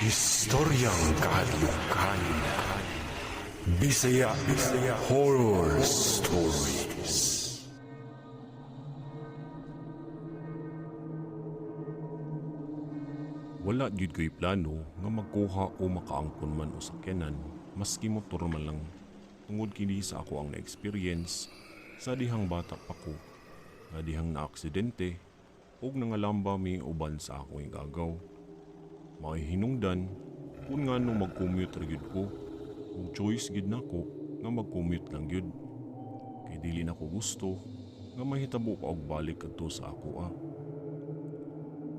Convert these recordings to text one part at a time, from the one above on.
Istoryang kahadlukan. Bisaya Horror Stories. Wala gyud ko'y plano nga magkuha o makaangkon man og sakyanan maski motor man lang tungod kini sa ako ang na-experience sa dihang bata pa ko nga dihang naaksidente ug nangalamba mi uban sa akong igagaw. Mao'y hinungdan kung nganong mag-commute ra gyud ko ug choice gyud nako nga mag-commute lang gyud. Kay dili nako gusto nga mahitabo pa og balik kadto sa akoa.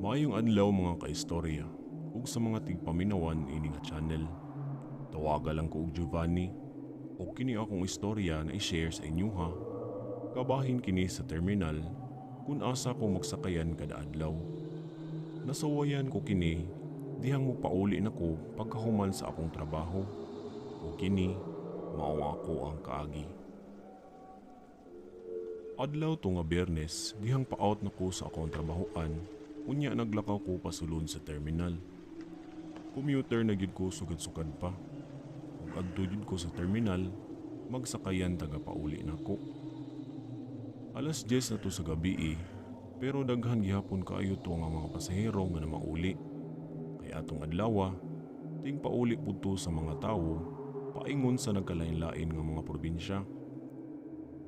Maayong adlaw mga kaistorya ug sa mga tigpaminawan ini nga channel. Tawaga lang ko og Giovanni ug kini akong istorya na i-share sa inyo ha. Kabahin kini sa terminal kung asa ko magsakayan kada adlaw. Nasuwayan ko kini dihang mopauli nako pagkahuman sa akong trabaho ug kini mao ako ang kaagi. Adlaw to nga Biyernes dihang pa-out nako sa akong trabahoan. Unya naglakaw ko pasulod sa terminal. Commuter na gyud ko sugad-sugad pa. Ug adto gyud ko sa terminal, magsakayan taga pauli nako. Alas 10 na to sa gabi pero daghan gihapon kaayo to nga mga pasahero nga namauli. Kay atong adlawa, ting pauli pud to sa mga tawo paingon sa nagkalain-lain nga mga probinsya.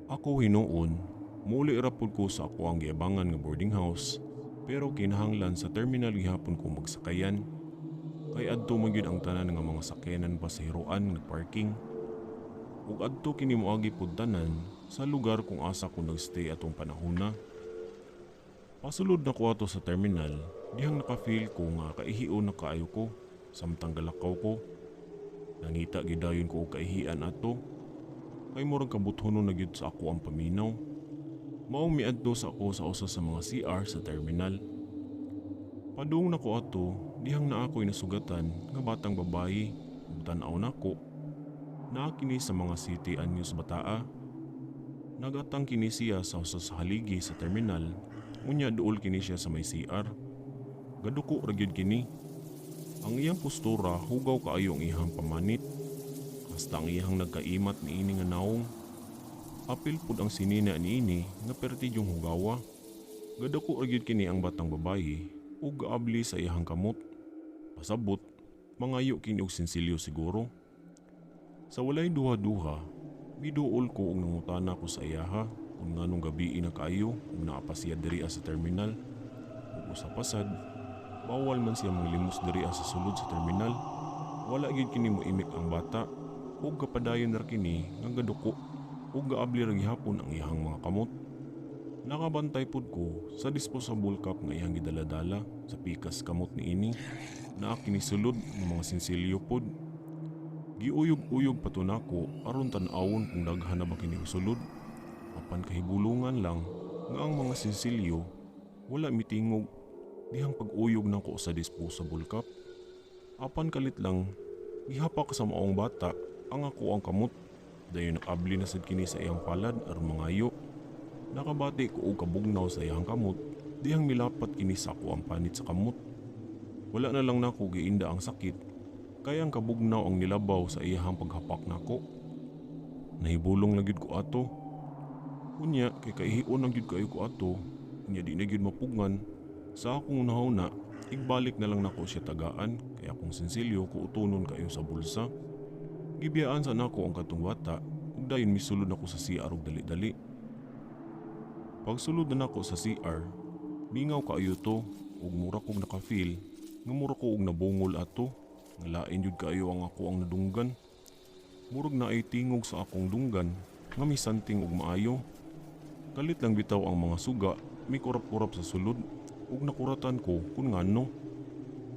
Ako hinuon, muuli ra pud ko sa ako ang giabangan nga boarding house. Pero kinahanglan sa terminal gihapon ko magsakayan. Kay adto man gyud ang tanan nga mga sakyanan pasaheroan nagparking. Ug adto kini moagi pud tanan sa lugar kung asa ko nagstay atong panahona. Pasulod na ko ato sa terminal, dihang naka-feel ko nga kaihion na kaayo ko samtang galakaw ko. Nangita gyud dayon ko og kaihian ato. Kay murag kabuthonon na gyud sa ako ang paminaw. Maong miadto sa ako sa usa sa mga CR sa terminal. Padung nako ato, dihang naa ko'y nasugatan nga batang babayi ug tan-aw nako. Naa kini sa mga city anyos bataa. Nagatang kini siya sa usa sa haligi sa terminal, unya duol kini siya sa may CR. Gaduko ra gyud kini. Ang iyang postura hugaw kaayo ang iyang pamanit. Hasta ang iyang nagkaimat niini nga naong. Apil pud ang sinina niini nga perti yung hugawa. Gadako ra gyud kini ang batang babayi ug gaabli sa iyang kamot. Pasabot, mangayo kini og sinsilyo siguro. Sa walay duha-duha, miduol ko og nangutana ko sa iyaha kung nganong gabi na kaayo ug naa pa siya diri sa terminal. Ug usa pa sad, bawal man siya manglimos diri sa sulod sa terminal. Wala gyud kini moimik ang bata ug kapadayon ra kini nga gaduko ug gaabli ra gihapon ang iyang mga kamot. Nakabantay pud ko sa disposable cup nga iyang gidaladala sa pikas kamot niini. Naa kini sulod ng mga sinsilyo pud. Giuyog-uyog pa to nako aron tan-awon kung daghan na ba kini sulod. Apan kahibulungan lang nga ang mga sinsilyo wala mitingog dihang pag-uyog nako sa disposable cup. Apan kalit lang gihapak sa maong bata ang ako ang kamot. Dayon nakabli na sad kini sa iyang palad aron mangayo. Nakabati ko og kabugnaw sa iyang kamot dihang milapat kini sa ako ang panit sa kamot. Wala na lang nako giinda ang sakit kay ang kabugnaw ang nilabaw sa iyang paghapak nako. Nahibulong na gyud ko ato. Unya kay kaihion na gyud kayo ko ato, unya di na gyud mapugngan. Sa akong nahuna, igbalik na lang nako siya tagaan kay akong sinsilyo ko utunon kayo sa bulsa. Gibiyaan sa nako ang katong bata ug dayon misulod nako sa CR og dali-dali. Pagsulod na nako sa CR, mingaw kaayo to ug mura kog naka-feel nga mura ko og nabungol ato. Nga lain jud kaayo ang ako ang nadunggan. Murag naay tingog sa akong dunggan nga misanting og maayo. Kalit lang bitaw ang mga suga, mikurap-kurap sa sulod ug nakuratan ko kun ngano.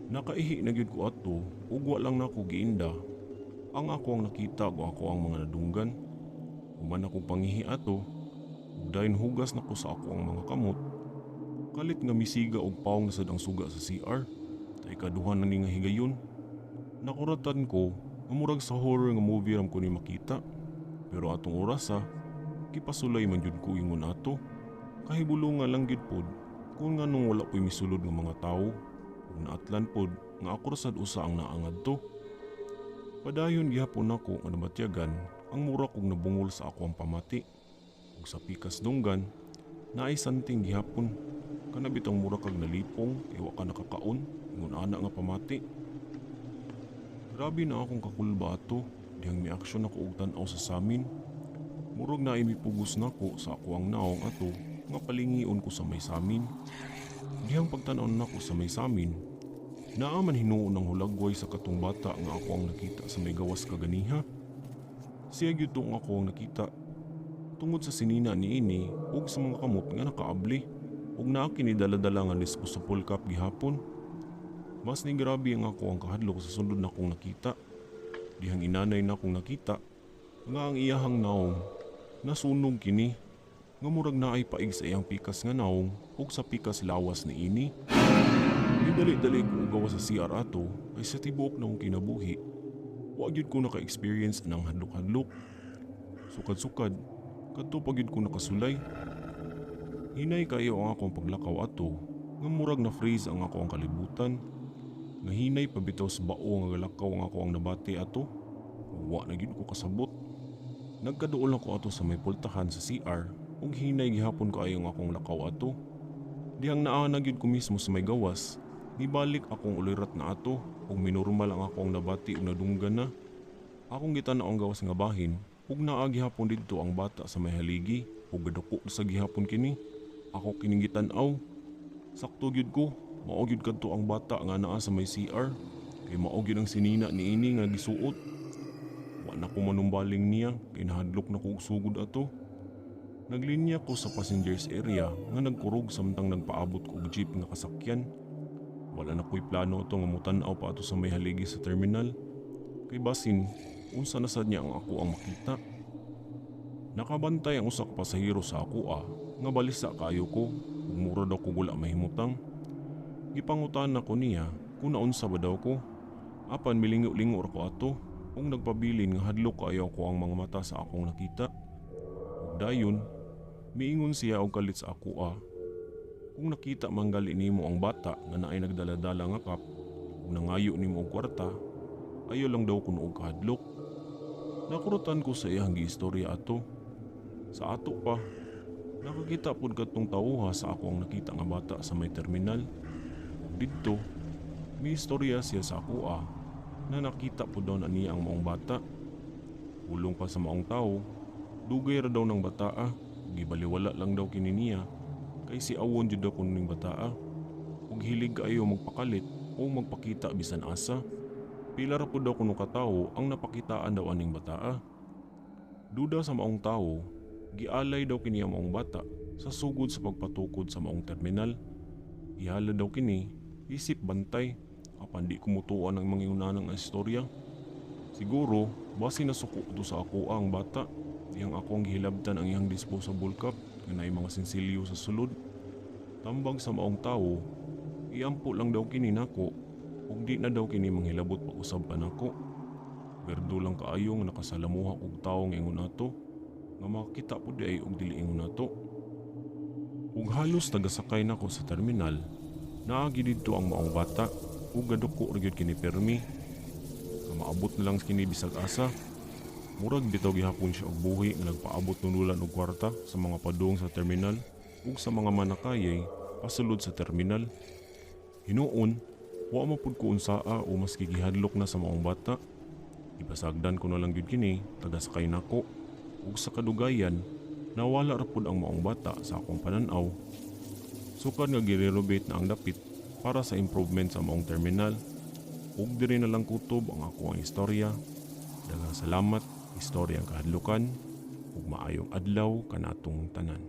Nakaihi na gyud ko ato ug wa lang nako giinda. Ang ako ang nakita ug ako ang mga nadunggan. Human akong pangihi ato ug dayon hugas nako sa ako ang mga kamot. Kalit nga misiga og pawong na sad ang suga sa CR. Tay kaduha na ni nga higayon. Nakuratan ko nga murag sa horror nga movie ram ko ni makita. Pero atong orasa, gipasulay man jud ko ingon ato. Kahibulungan lang gyud pod kung nganong wala po'y misulod nga mga tawo. Ug Ug naatlan pod nga ako ra sad usa ang naa ngadto. Padayon gihapon nako nga nabatyagan ang mura kog nabungol sa ako ang pamati. Ug sa pikas dunggan, naay santing gihapon. Kana bitong mura kag nalipong, kay wa ka nakakaon, ingon ana nga pamati. Grabe na akong kakulba ato, dihang miaksyon ako og tan-aw sa samin. Murag naay mipugos nako sa ako ang naong ato nga palingion ko sa may samin. Dihang pagtan-aw nako sa may samin, naa man hinuon ang hulagway sa katong bata nga ako ang nakita sa may gawas kaganiha. Siya gyud tong ako ang nakita. Tungod sa sinina niini ug sa mga kamot nga nakaabli ug naa kini dala-dala nga disposable cup gihapon. Mas ni grabe ang ako ang kahadlok sa sunod nakong nakita. Dihang inanay nakong nakita nga ang iyahang naong nasunog kini nga murag naay paig sa iyang pikas nga naong ug sa pikas lawas niini. Nidali-dali ko og gawas sa CR ato kay sa tibuok nakong kinabuhi wa gyud ko naka-experience anang hadlok-hadlok. Sukad-sukad kadto pa gyud ko nakasulay. Hinay kayo ang akong paglakaw ato nga murag na freeze ang ako ang kalibutan. Nga hinay pa bitaw sa bao nga galakaw ang ako ang nabati ato. Wa na gyud ko kasabot. Nagkaduol ako ato sa may pultahan sa CR ug hinay gihapon kaayo ang akong lakaw ato. Dihang naa na gyud ko mismo sa may gawas, nibalik akong ulirat na ato ug minormal ang akong nabati ug nadunggan na. Akong gitan-aw ang gawas nga bahin ug naa gihapon didto ang bata sa may haligi ug gaduko sa gihapon kini. Ako kining gitan-aw. Sakto gyud ko, mao gyud kadto ang bata nga naa sa may CR kay mao gyud ang sinina niini nga gisuot. Wa na ko manumbaling niya kay nahadlok na ko og sugod ato. Naglinya ko sa passengers area nga nagkurog samtang nagpaabot ko og jeep nga kasakyan. Wala na ko'y plano ato nga mutan-aw pa ato sa may haligi sa terminal. Kay basin, unsa na sad niya ang ako ang makita. Nakabantay ang usa ka pasahero sa akoa nga balisa kaayo ko ug mura daw ko wala mahimutang. Gipangutan nako niya kung naunsa ba daw ko. Apan milingo-lingo ra ko ato ug nagpabilin nga hadlok kaayo ako ang mga mata sa akong nakita. Ug dayon, miingon siya og kalit sa akoa. Kung nakita man gali nimo ang bata nga naay nagdala-dala nga cup ug nangayo nimo og kwarta, ayo lang daw kuno og kahadlok. Nakurutan ko sa iyang giistorya ato. Sa ato pa, nakakita pud kadtong tawuha sa ako ang nakita nga bata sa may terminal. Ug didto, miistorya siya sa akoa na nakita pud daw na niya ang maong bata. Pulong pa sa maong tawo, dugay ra daw ng bataa, gibaliwala lang daw kini niya kay si awon jud daw kuno ning bataa. Ug hilig kaayo magpakalit o magpakita bisan asa. Pila ra pud daw kuno katawo ang napakitaan daw aning bataa. Duda sa maong tawo, gialay daw kini ang maong bata sa sugod sa pagpatukod sa maong terminal. Gihala daw kini isip bantay apan di ko mutuo ang mga ingunanan nga istorya. Siguro basi nasuko to sa ako ang bata. Dihang ako ang gihilabtan ang iyang disposable cup nga naay mga sinsilyo sa sulod. Tambag sa maong tawo, iampo lang daw kini nako ug di na daw kini manghilabot pag-usab pa nako. Werdo lang kaayo nga nakasalamuha og tawo nga ingon ato, nga makakita pud di ay og dili ingon ato. Ug halos tagasakay nako sa terminal, naagi didto ang maong bata ug gaduko ra gyud kini permi. Nga maabot na lang kini bisag asa. Murag bitaw gihapon siya og buhi nga nagpaabot nunulan og kwarta sa mga padung sa terminal ug sa mga manakayay pasulod sa terminal. Hinuon, wa man pud ko unsaa o maski gihadlok na sa maong bata. Ipasagdan ko na lang gyud kini tagasakay nako ug sa kadugayan nawala ra pud ang maong bata sa akong panan-aw. Sukad nga girenovate na ang dapit para sa improvement sa maong terminal. Ug diri na lang kutob ang ako ang istorya. Daghang salamat, istoryang kahadlukan ug maayong adlaw kanatong tanan.